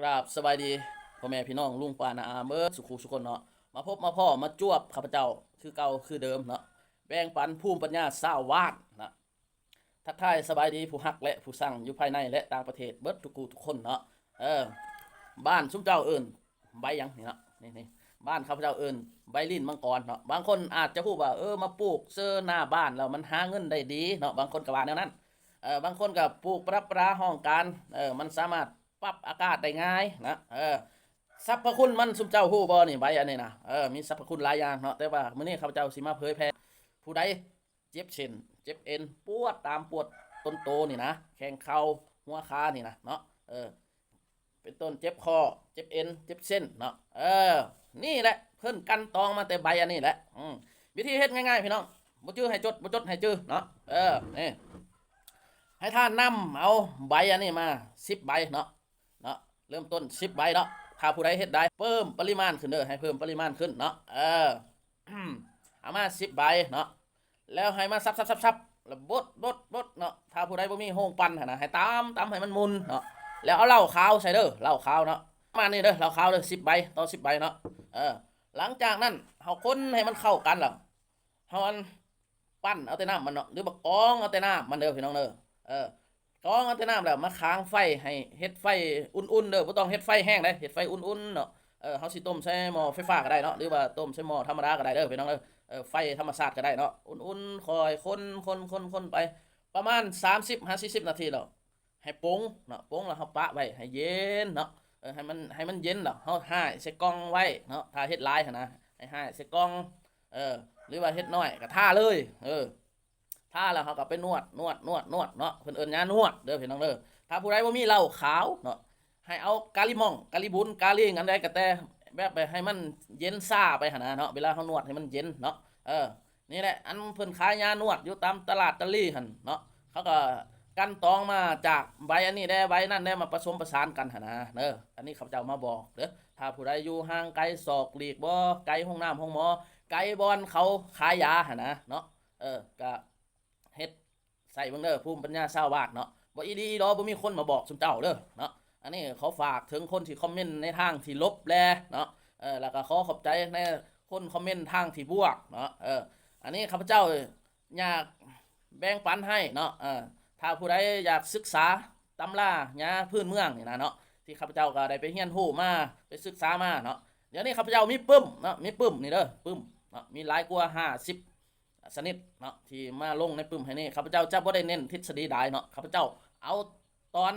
ກາບສະບາຍດີພໍ່ແມ່ພີ່ນ້ອງລຸງປ້ານ້າອາເບິດສູ່ຄູ່ສູ່ຄົນເນາະ. ມາພົບມາພໍ້ມາຈວບຂ້າພະເຈົ້າຄືເກົ່າຄືເດີມເນາະ, ແບ່ງປັນພູມປັນຍາຊາວບ້ານເນາະ. ທັກທາຍສະບາຍດີຜູ້ຮັກ ແລະ ຜູ້ຊັງຢູ່ພາຍໃນ ແລະ ຕ່າງປະເທດເບິດທຸກຄູ່ທຸກຄົນເນາະ. ເອີ ບ້ານຊຸມເຈົ້າເອີ້ນໃບຫຍັງນີ້ເນາະ? ນີ້ໆ ບ້ານຂ້າພະເຈົ້າເອີ້ນໃບລີ້ນມັງກອນເນາະ. ບາງຄົນອາດຈະຮູ້ວ່າ ເອີ ມາປູກເຊີໜ້າບ້ານແລ້ວມັນຫາເງິນໄດ້ດີເນາະ, ບາງຄົນກໍວ່າແນວນັ້ນ. ເອີ ບາງຄົນກໍປູກປະດັບປະດາຫ້ອງການ, ເອີ ມັນສາມາດປັບອາກາດໄດ້ງ່າຍນະ. ເອີ ສັບພະຄຸນມັນ ຊຸມເຈົ້າຮູ້ບໍ່ນີ້ ໃບອັນນີ້ນະ? ເອີ ມີສັບພະຄຸນຫຼາຍຢ່າງເນາະ, ແຕ່ວ່າມື້ນີ້ຂ້າພະເຈົ້າຊິມາເຜີຍແຜ່. ຜູ້ໃດ ເຈັບເສັ້ນເຈັບເອັນ ປວດຕາມປວດຕົ້ນໂຕນີ້ນະ, ແຂ້ງເຂົ່າ ຫົວຂານີ້ນະເນາະ. ເອີ ເປັນຕົ້ນເຈັບຂໍ້ ເຈັບເອັນ ເຈັບເສັ້ນເນາະ. ເອີ ນີ້ແຫຼະ ເພິ່ນກັ່ນຕອງມາແຕ່ໃບອັນນີ້ແຫຼະ. ອືມ ວິທີເຮັດງ່າຍໆ ພີ່ນ້ອງ, ບໍ່ຈື່ໃຫ້ຈົດ ບໍ່ຈົດໃຫ້ຈື່ເນາະ. ເອີ ນີ້ ໃຫ້ທ່ານນຳເອົາໃບອັນນີ້ມາສິບໃບເນາະ. ເນາະ ເລີ່ມຕົ້ນສິບໃບເນາະ. ຖ້າຜູ້ໃດເຮັດໄດ້ ເພີ່ມປະລິມານຂຶ້ນເດີ, ໃຫ້ເພີ່ມປະລິມານຂຶ້ນເນາະ. ເອີ ເອົາມາສິບໃບເນາະ, ແລ້ວໃຫ້ມາສັບໆໆໆ ແລ້ວບົດໆໆເນາະ. ຖ້າຜູ້ໃດບໍ່ມີໂຮງປັ່ນຫັ້ນນະ ໃຫ້ຕຳ ຕຳໃຫ້ມັນໝຸ່ນເນາະ, ແລ້ວເອົາເຫຼົ້າຂາວໃສ່ເດີ, ເຫຼົ້າຂາວເນາະ. ປະມານນີ້ເດີ ເຫຼົ້າຂາວເດີ ສິບໃບຕໍ່ສິບໃບເນາະ. ເອີ ຫຼັງຈາກນັ້ນເຮົາຄົນໃຫ້ມັນເຂົ້າກັນແລ້ວ ເຮົາອັນ ປັ່ນເອົາແຕ່ນ້ຳມັນເນາະ ຫຼືວ່າກອງເອົາແຕ່ນ້ຳມັນເດີພີ່ນ້ອງເດີ. ເອີ ກອງເອົາແຕ່ນ້ຳແລ້ວມາຄ້າງໄຟ ໃຫ້ເຮັດໄຟອຸ່ນໆເດີ, ບໍ່ຕ້ອງເຮັດໄຟແຮງເດ້, ເຮັດໄຟອຸ່ນໆເນາະ. ເອີ ເຮົາຊິຕົ້ມໃສ່ໝໍ້ໄຟຟ້າກໍໄດ້ເນາະ ຫຼືວ່າຕົ້ມໃສ່ໝໍ້ທຳມະດາກໍໄດ້ເດີພີ່ນ້ອງເດີ. ເອີ ໄຟທຳມະຊາດກໍໄດ້ເນາະ, ອຸ່ນໆ ຄ່ອຍຄົນໆໆໄປປະມານສາມສິບຫາສີ່ສິບນາທີແລ້ວ ໃຫ້ປົງເນາະ, ປົງແລ້ວເຮົາປະໄວ້ໃຫ້ເຢັນເນາະ. ເອີ ໃຫ້ມັນ ໃຫ້ມັນເຢັນແລ້ວເຮົາຫ້າຍໃສ່ກ່ອງໄວ້ເນາະ, ຖ້າເຮັດຫຼາຍຫັ້ນນະ ໃຫ້ຫ້າຍໃສ່ກ່ອງ. ເອີ ຫຼືວ່າເຮັດນ້ອຍກໍທາເລີຍ. ເອີ ທາແລ້ວເຮົາກໍໄປນວດ ນວດ ນວດ ນວດເນາະ, ເພິ່ນເອີ້ນຢານວດເດີພີ່ນ້ອງເດີ. ຖ້າຜູ້ໃດບໍ່ມີເຫຼົ້າຂາວເນາະ ໃຫ້ເອົາກາລີມ່ອງ ກາລີບຸນ ກາລີຫຍັງໃດກໍແຕ່ ແບບໃຫ້ມັນເຢັນຊາໄປຫັ້ນນະເນາະ, ເວລາເຮົານວດໃຫ້ມັນເຢັນເນາະ. ເອີ ນີ້ແຫຼະ ອັນເພິ່ນຂາຍຢານວດຢູ່ຕາມຕະຫຼາດຕະຫຼີຫັ້ນເນາະ, ເຂົາກໍກັ່ນຕອງມາຈາກໃບອັນນີ້ແດ່ ໃບນັ້ນແດ່ ມາປະສົມປະສານກັນຫັ້ນນາເດີ. ອັນນີ້ຂ້າພະເຈົ້າມາບອກເດີ, ຖ້າຜູ້ໃດຢູ່ຫ່າງໄກສອກຫຼີກ ບໍ່ໄກໂຮງນ້ຳໂຮງໝໍ ໄກບ່ອນເຂົາຂາຍຢາຫັ້ນນາເນາະ, ເອີ ກະເຮັດໃຊ້ເບິ່ງເດີ ພູມປັນຍາຊາວບ້ານເນາະ. ບໍ່ອີ່ຫຼີອີ່ຫຼໍ ບໍ່ມີຄົນມາບອກຊຸມເຈົ້າເດີເນາະ. ອັນນີ້ຂໍຝາກເຖິງຄົນທີ່ຄອມເມັນໃນທາງທີ່ລົບແດ່ເນາະ, ເອີ ແລ້ວກໍຂໍຂອບໃຈໃນຄົນຄອມເມັນທາງທີ່ບວກເນາະ. ເອີ ອັນນີ້ຂ້າພະເຈົ້າ ຢາກແບ່ງປັນໃຫ້ເນາະ. ເອີ ຖ້າຜູ້ໃດຢາກສຶກສາຕຳລາຢາພື້ນເມືອງນີ້ນະເນາະ, ທີ່ຂ້າພະເຈົ້າກໍໄດ້ໄປຮຽນຮູ້ມາ ໄປສຶກສາມາເນາະ. ດຽວນີ້ຂ້າພະເຈົ້າມີປຶ້ມເນາະ, ມີປຶ້ມນີ້ເດີ ປຶ້ມເນາະ, ມີຫຼາຍກວ່າຫ້າສິບຊະນິດເນາະ ທີ່ມາລົງໃນປຶ້ມໃຫ້ນີ້. ຂ້າພະເຈົ້າຈະບໍ່ໄດ້ເນັ້ນທິດສະດີຫຼາຍເນາະ, ຂ້າພະເຈົ້າເອົາຕອນ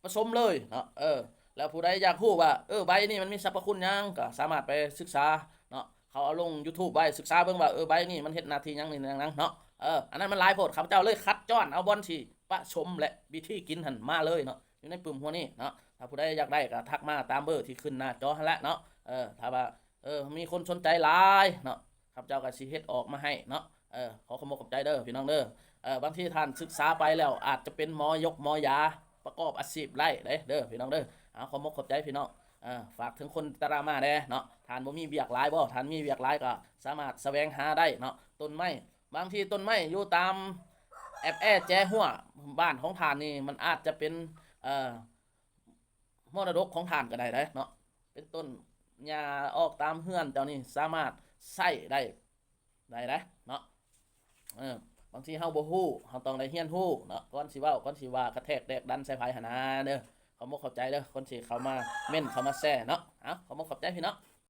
ປະສົມເລີຍເນາະ. ເອີ ແລ້ວຜູ້ໃດຢາກຮູ້ວ່າ ເອີ ໃບນີ້ມັນມີສັບພະຄຸນຫຍັງ ກໍສາມາດໄປສຶກສາເນາະ, ເຂົາເອົາລົງຢູທູບໄວ້ ສຶກສາເບິ່ງວ່າ ເອີ ໃບນີ້ມັນເຮັດໜ້າທີ່ຫຍັງນີ້ຫຍັງເນາະ. ເອີ ອັນນັ້ນມັນຫຼາຍໂພດ, ຂ້າພະເຈົ້າເລີຍຄັດຈ້ອນເອົາບ່ອນທີ່ປະສົມ ແລະ ວິທີກິນຫັ້ນມາເລີຍເນາະ ຢູ່ໃນປຶ້ມຫົວນີ້ເນາະ. ຖ້າຜູ້ໃດຢາກໄດ້ກໍທັກມາຕາມເບີທີ່ຂຶ້ນໜ້າຈໍຫັ້ນແຫຼະເນາະ. ເອີ ຖ້າວ່າ ເອີ ມີຄົນສົນໃຈຫຼາຍເນາະ ຂ້າພະເຈົ້າກໍຊິເຮັດອອກມາໃຫ້ເນາະ. ເອີ ຂໍຂອບອົກຂອບໃຈເດີພີ່ນ້ອງເດີ. ເອີ ບາງທີທ່ານສຶກສາໄປແລ້ວອາດຈະເປັນໝໍຍົກໝໍຢາປະກອບອາຊີບໄດ້ເດີ ເດີພີ່ນ້ອງເດີ. ເອົາ ຂອບອົກຂອບໃຈພີ່ນ້ອງ. ເອີ ຝາກເຖິງຄົນຕະລາມາແດ່ເນາະ, ທ່ານບໍ່ມີວຽກຫຼາຍບໍ່? ທ່ານມີວຽກຫຼາຍກໍສາມາດສະແຫວງຫາໄດ້ເນາະ. ຕົ້ນໄມ້ ບາງທີຕົ້ນໄມ້ຢູ່ຕາມແອບແອແຈຫົວບ້ານຂອງທ່ານນີ້ ມັນອາດຈະເປັນ ເອີ ມໍລະດົກຂອງທ່ານກໍໄດ້ເດ້ເນາະ, ເປັນຕົ້ນຫຍ້າອອກຕາມເຮືອນເຈົ້ານີ້ສາມາດໃຊ້ໄດ້ ໄດ້ເດ້ເນາະ. ເອີ ບາງທີເຮົາບໍ່ຮູ້ ເຮົາຕ້ອງໄດ້ຮຽນຮູ້ເນາະ ກ່ອນຊິເວົ້າ ກ່ອນຊິວ່າ ກະແທກແດກດັນໃສ່ໃຜຫັ້ນນາເດີ. ຂອບອົກຂອບໃຈເດີ ຄົນທີ່ເຂົ້າມາເມັ້ນ ເຂົ້າມາແຊເນາະ. ເອົາ ຂອບອົກຂອບໃຈພີ່ນ້ອງ.